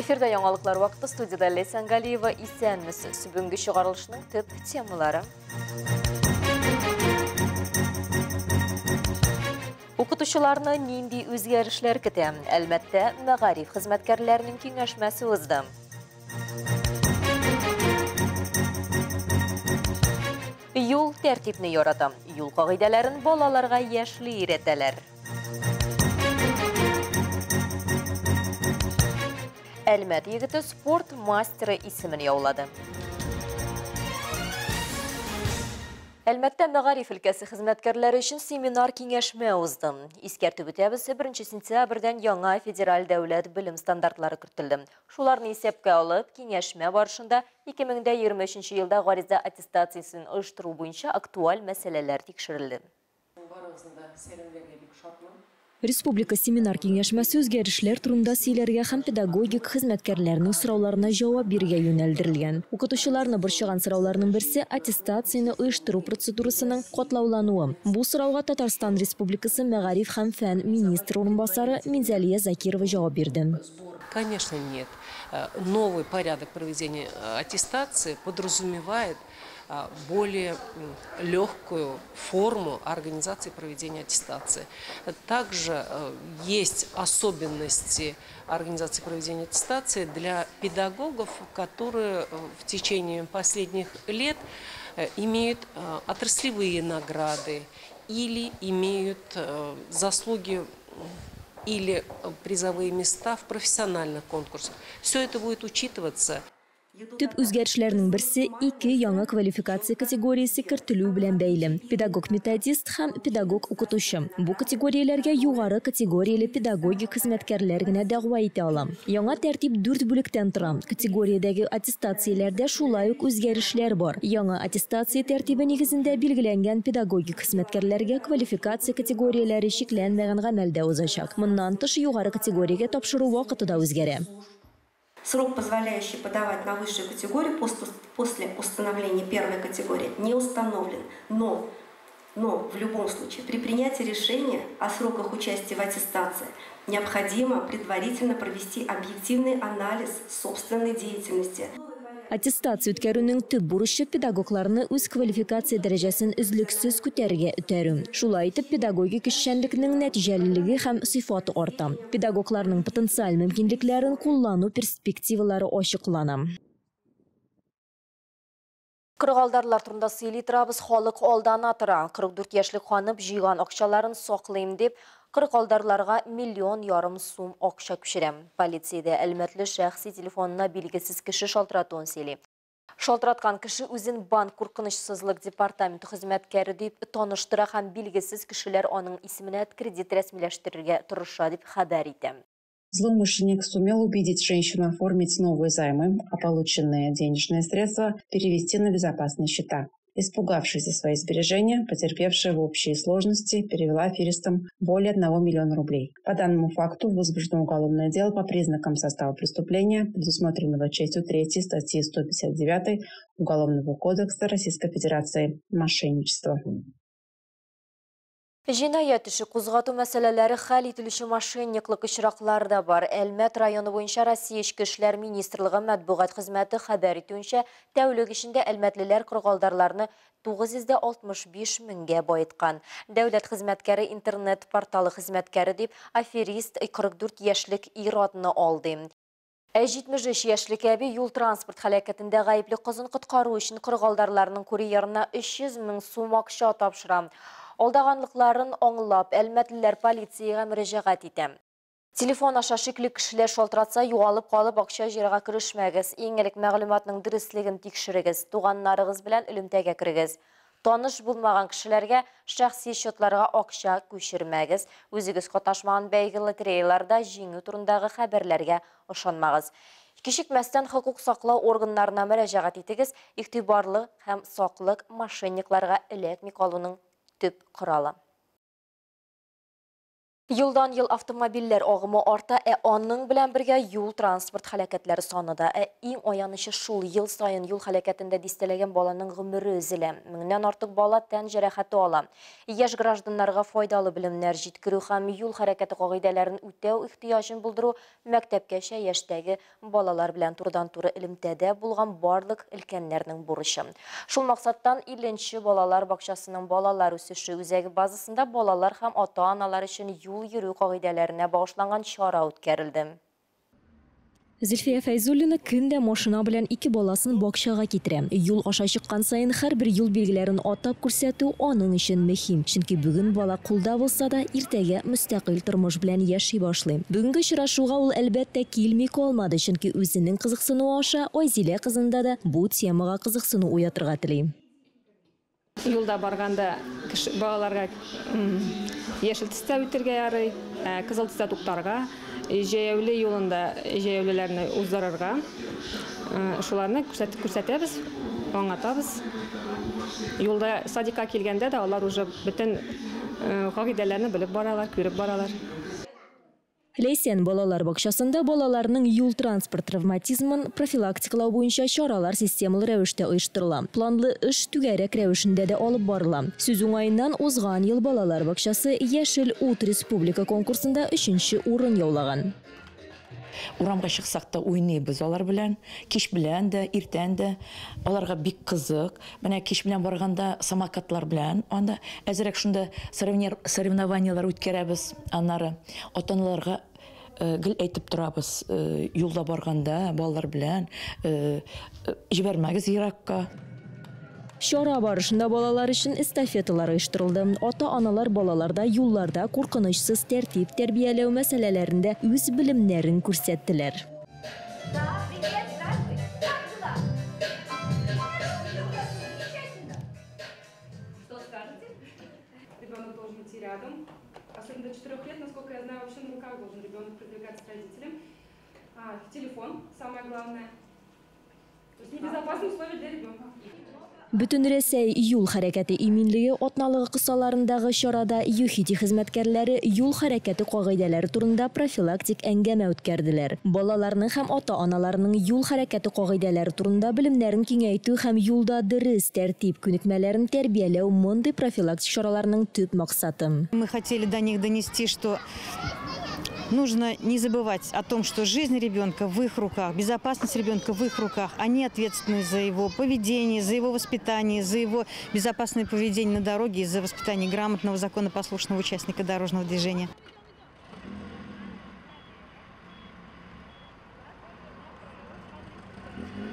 Эфирда яңалыклар вакыты, студияда Ләйсән Галиева. Исәнмесез. Бүгенге чыгарылышның төп темалары. Укытучыларны нинди үзгәрешләр көтә? Әлмәттә мәгариф хезмәткәрләренең киңәшмәсе узды. Юл тәртипне яратам. Юл кагыйдәләрен балаларга яшьли өйрәтәләр. Әлмәт егете спорт мастеры исемен яулады. Әлмәттә мәгариф өлкәсе хезмәткәрләре өчен семинар киңәшмә узды. Искәртеп үтәбез, 1 сентябрьдән яңа федераль дәүләт белем стандартлары кертелде. Шуларны исәпкә алып, киңәшмә барышында 2023 елда гариза аттестациясен оештыру буенча актуаль мәсьәләләр тикшерелде. Республика семинар киңәшмәсе үзгәрешләр турында сөйләргә һәм педагогик хезмәткәрләрнең сорауларына җавап бирергә юнәлдерелгән. Укытучыларны борчыган сорауларның берсе аттестацияне оештыру процедурасының катлаулануы. Бу сорауга Татарстан Республикасы мәгариф һәм фән министры урынбасары Минзәлия Закирова җавап бирде. Конечно, нет. Новый порядок проведения аттестации подразумевает более легкую форму организации проведения аттестации. Также есть особенности организации проведения аттестации для педагогов, которые в течение последних лет имеют отраслевые награды или имеют заслуги или призовые места в профессиональных конкурсах. Все это будет учитываться. Төп үзгәрешләрнең берсе ике яңа квалификация категориясе кертелү белән бәйле. Педагог-методист һәм педагог-укытучы. Бу категорияләргә югары категорияле педагогик хезмәткәрләр генә дәгъва итә ала. Яңа тәртип 4 бүлектән тора. Категориядәге аттестацияләрдә шулай ук үзгәрешләр бар. Яңа аттестация тәртибе нигезендә билгеләнгән педагогик хезмәткәрләргә квалификация категорияләре чикләнмәгән гамәлдә узачак. Моннан тыш югары категориягә тапшыру вакыты да үзгәрә. Срок, позволяющий подавать на высшую категорию после установления первой категории, не установлен. Но в любом случае при принятии решения о сроках участия в аттестации необходимо предварительно провести объективный анализ собственной деятельности. Аттестация үткәрүнең төп бурычы педагогларны үз квалификация дәрәҗәсен өзлексез күтәрергә этәрү. Шулай итеп, педагогик эшчәнлекнең нәтиҗәлелеге һәм сыйфаты арта. Педагогларның потенциаль мөмкинлекләрен куллану перспективалары ачыклана. Кыргалдарлар турында сөйли торабыз, халык алдана тора. 44 яшьлек ханым җыйган акчаларын саклыйм дип, кыргалдарларга 1,5 миллион сум акча күчерә. Полициядә әлмәтле шәхси телефонына билгесез кеше шалтыратуын сөйли. Шалтыраткан кеше үзен банк куркынычсызлык департаменты хезмәткәре дип таныштыра һәм билгесез кешеләр аның исеменә кредит рәсмиләштерергә тырыша дип хәбәр итә. Злоумышленник сумел убедить женщину оформить новые займы, а полученные денежные средства перевести на безопасные счета. Испугавшись за свои сбережения, потерпевшая в общей сложности перевела аферистам более 1 миллиона рублей. По данному факту возбуждено уголовное дело по признакам состава преступления, предусмотренного частью 3 статьи 159 Уголовного кодекса Российской Федерации «Мошенничество». Җинаять эше кузгату мәсьәләләре хәл ителүче мошенниклык очраклары да бар. Әлмәт районы буенча Россия Эчке эшләр министрлыгы матбугат хезмәте хәбәр итүенчә, тәүлек эчендә әлмәтлеләр кыргалдарларны 965 меңгә байыткан. Дәүләт хезмәткәре интернет порталы хезмәткәре дип аферист 44 яшьлек ир-атны алды. Ә 73 яшьлек әби юл транспорт һәлакәтендә гаепле кызын коткару өчен кыргалдарларның курьерына 300 мең сум акча тапшыра. Алдаганлыкларын аңлап, әлмәтлеләр полициягә мөрәҗәгать итә. Телефон аша шикле кешеләр шалтыратса, югалып калып акча җыярга керешмәгез. Иң элек мәгълүматның дөреслеген тикшерегез, туганнарыгыз белән элемтәгә керегез. Таныш булмаган кешеләргә шәхси счетларга акча күчермәгез. Үзегез катнашмаган бәйге лотереяларда җиңү турындагы хәбәрләргә ышанмагыз. Кичекмәстән хокук саклау органнарына мөрәҗәгать итегез. Игътибарлы һәм саклык мошенникларга эләкми калуның төп коралы. Елдан ел автомобильләр агымы арта, ә аның белән бергә юл транспорт һәлакәтләре саны да. Ә иң аянычы шул: ел саен юл һәлакәтендә дистәләгән баланың гомере өзелә. Меңнән артык бала тән җәрәхәте ала. Яшь гражданнарга файдалы белемнәр җиткерү һәм юл хәрәкәте кагыйдәләрен үтәү ихтыяҗын булдыру мәктәпкәчә яшьтәге балалар белән турыдан-туры элемтәдә булган барлык өлкәннәрнең бурычы. Шул максаттан 50 балалар бакчасының балалар үсеше үзәге базасында балалар һәм ата-аналар өчен юл йөрү кагыйдәләренә багышланган чара үткәрелде. Зөлфия Фәйзуллина көн дә машина белән ике баласын бакчага китерә. Юл аша чыккан саен һәрбер юл билгеләрен атап күрсәтү аның өчен мөһим. Чөнки бүген бала кулда булса да, иртәгә мөстәкыйль тормыш белән яши башлый. Бүгенге очрашуга ул, әлбәттә, килми калмады, чөнки үзенең кызыксынуы аша Айзилә кызында да бу темага кызыксыну уятырга тели. Юлда барганда балаларга яшел төстә үтергә ярый, кызыл төстә туктарга, җәяүле юлында җәяүлеләрне уздырырга. Шуларны күрсәтәбез, аңлатабыз. Юлда садикка килгәндә дә алар уже бөтен кагыйдәләрне белеп баралар, күреп баралар. Ләйсән балалар бакчасында балаларның юл-транспорт травматизмын профилактикалау буенча чаралар системалы рәвештә оештырыла. Планлы эш түгәрәк рәвешендә дә алып барыла. Сүз уңаеннан, узган ел балалар бакчасы «Яшел ут» республика конкурсында 3нче урын яулаган. Урамга чыксак та уйныйбыз алар белән, кич белән дә, иртән дә. Аларга бик кызык. Менә кич белән барганда самокатлар белән анда әзерәк шунда соревнованияләр үткәрәбез. Аннары ата-аналарга гел әйтеп торабыз, юлда барганда балалар белән җибәрмәгез еракка. Чара барышында балалар өчен эстафеталар оештырылды. Ата-аналар балаларда юлларда куркынычсыз тәртип тәрбияләү мәсьәләләрендә үз белемнәрен күрсәттеләр. Ребенок должен идти рядом. Особенно до 4 лет, насколько я знаю, вообще на руках должен ребенок продвигаться с родителем. Телефон, самое главное. То есть небезопасные условия для ребенка. Бөтен Рәсәй юл хәрәкәте иминлеге атналыгы кысаларындагы чарада ЮХИДИ хезмәткәрләре юл хәрәкәте кагыйдәләре турында профилактик әңгәмә үткәрделәр. Балаларның һәм ата-аналарның юл хәрәкәте кагыйдәләре турында белемнәрен киңәйтү һәм юлда дөрес тәртип күнекмәләрен тәрбияләү мондый профилактик чараларның төп максаты. Мы хотели до них донести, что нужно не забывать о том, что жизнь ребенка в их руках, безопасность ребенка в их руках. Они ответственны за его поведение, за его воспитание, за его безопасное поведение на дороге и за воспитание грамотного, законопослушного участника дорожного движения.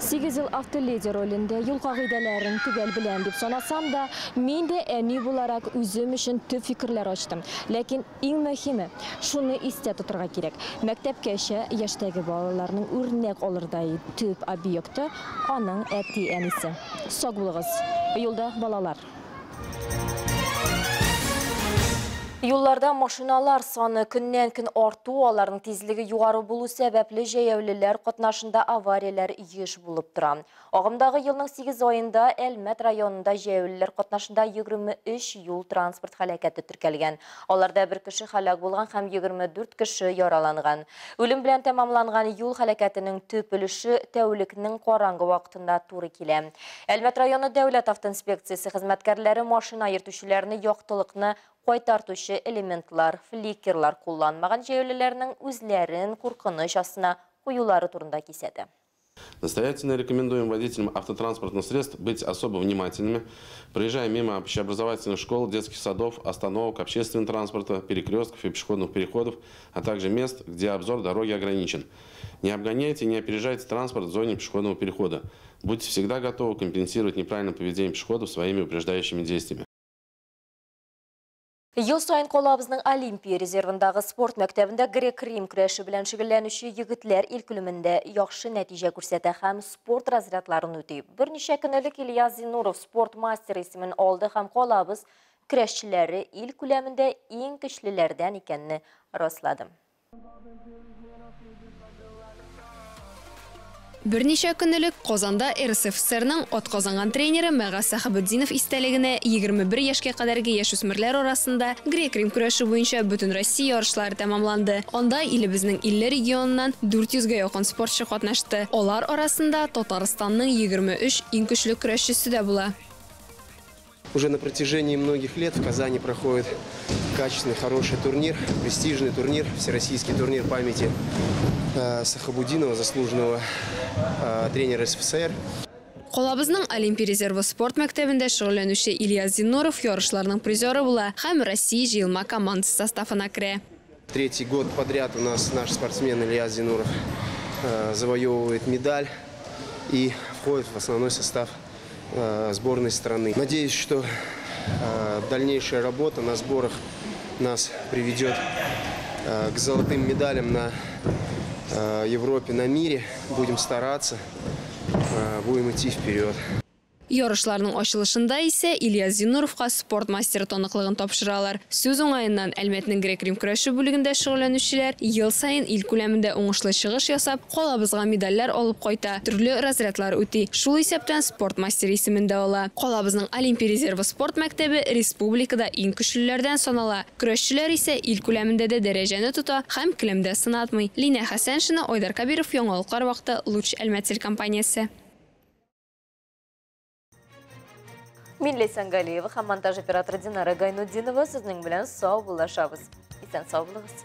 Сигез ел автоледи ролендә юл кагыйдәләрен төгәл беләм дип санасам да, мин дә әни буларак үзем өчен төп фикерләр ачтым. Ләкин иң мөһиме, шуны истә тотарга кирәк. Мәктәпкәчә яшьтәге балаларның үрнәк алырдай төп объекты аның әти-әнисе. Сак булыгыз. Юлда балалар. Юлларда машиналар саны көннән-көн арту, аларның тизлеге югары булу сәбәпле җәяүлеләр катнашында аварияләр еш булып тора. Агымдагы елның 8 аенда Әлмәт районында җәяүлеләр катнашында 23 юл транспорт һәлакәте теркәлгән. Аларда бер кеше һәлак булган һәм 24 кеше яраланган. Үлем белән тәмамланган юл һәлакәтенең төп өлеше тәүлекнең караңгы вакытында туры килә. Әлмәт районы дәүләт автоинспекциясе хезмәткәрләре машина йөртүчеләрне яктылыкны кайтартучы элементлар, фликерлар кулланмаган җәяүлеләрнең үзләрен куркыныч астына куюлары турында кисәтә. Настоятельно рекомендуем водителям автотранспортных средств быть особо внимательными, проезжая мимо общеобразовательных школ, детских садов, остановок, общественного транспорта, перекрестков и пешеходных переходов, а также мест, где обзор дороги ограничен. Не обгоняйте и не опережайте транспорт в зоне пешеходного перехода. Будьте всегда готовы компенсировать неправильное поведение пешеходов своими упреждающими действиями. Ел сайын калабызның Олимпия резервындагы спорт мәктәбендә грек-рим көрәше белән шөгыльләнүче егетләр ил күләмендә яхшы нәтиҗә күрсәтә һәм спорт разрядларын үти. Берничә көн элек Илья Зинуров спорт мастеры исемен алды һәм калабыз көрәшчеләре ил күләмендә иң көчлеләрдән икәнне раслады. Берничә көн элек Казанда РСФСРның атказанган тренеры Мәгаз Сәхабетдинов истәлегенә 21 яшькә кадәрге яшүсмерләр арасында грек-рим көрәше буенча Бөтенроссия ярышлары тәмамланды. Анда илебезнең 50 регионыннан 400гә якын спортчы катнашты. Алар арасында Татарстанның 23 иң көчле көрәшчесе дә була. Уже на протяжении многих лет в Казани проходит качественный, хороший турнир, престижный турнир, всероссийский турнир памяти Сахабудинова, заслуженного тренера СФСР. Калабызның Олимпия резервы спорт мәктәбендә шөгыльләнүче Ильяс Зиннуров ярышларның призеры була һәм Россия җыелма командасы составына керә. Третий год подряд у нас наш спортсмен Ильяс Зиннуров завоевывает медаль и входит в основной состав сборной страны. Надеюсь, что дальнейшая работа на сборах нас приведет к золотым медалям на Европе, на мире. Будем стараться, будем идти вперед. Ярышларның ачылышында исә Ильяс Зиннуровка спорт мастеры таныклыгын тапшыралар. Сүз уңаеннан, Әлмәтнең грек-рим көрәше бүлегендә шөгыльләнүчеләр ел саен ил күләмендә уңышлы чыгыш ясап, калабызга медальләр алып кайта, төрле разрядлар үти. Шул исәптән спорт мастеры исемен дә ала. Калабызның Олимпия резервы спорт мәктәбе республикада иң көчлеләрдән санала. Көрәшчеләр исә ил күләмендә дә дәрәҗәне тота һәм келәмдә сынатмый. Лина Хәсәншина, Айдар Кабиров, Яңалыклар вакыты, Луч Әлмәт телекомпаниясе. Мин Ләйсән Галиева һәм монтаж операторы Динара Гайнутдинова сезнең белән сау булашабыз. Исән сау булыгыз.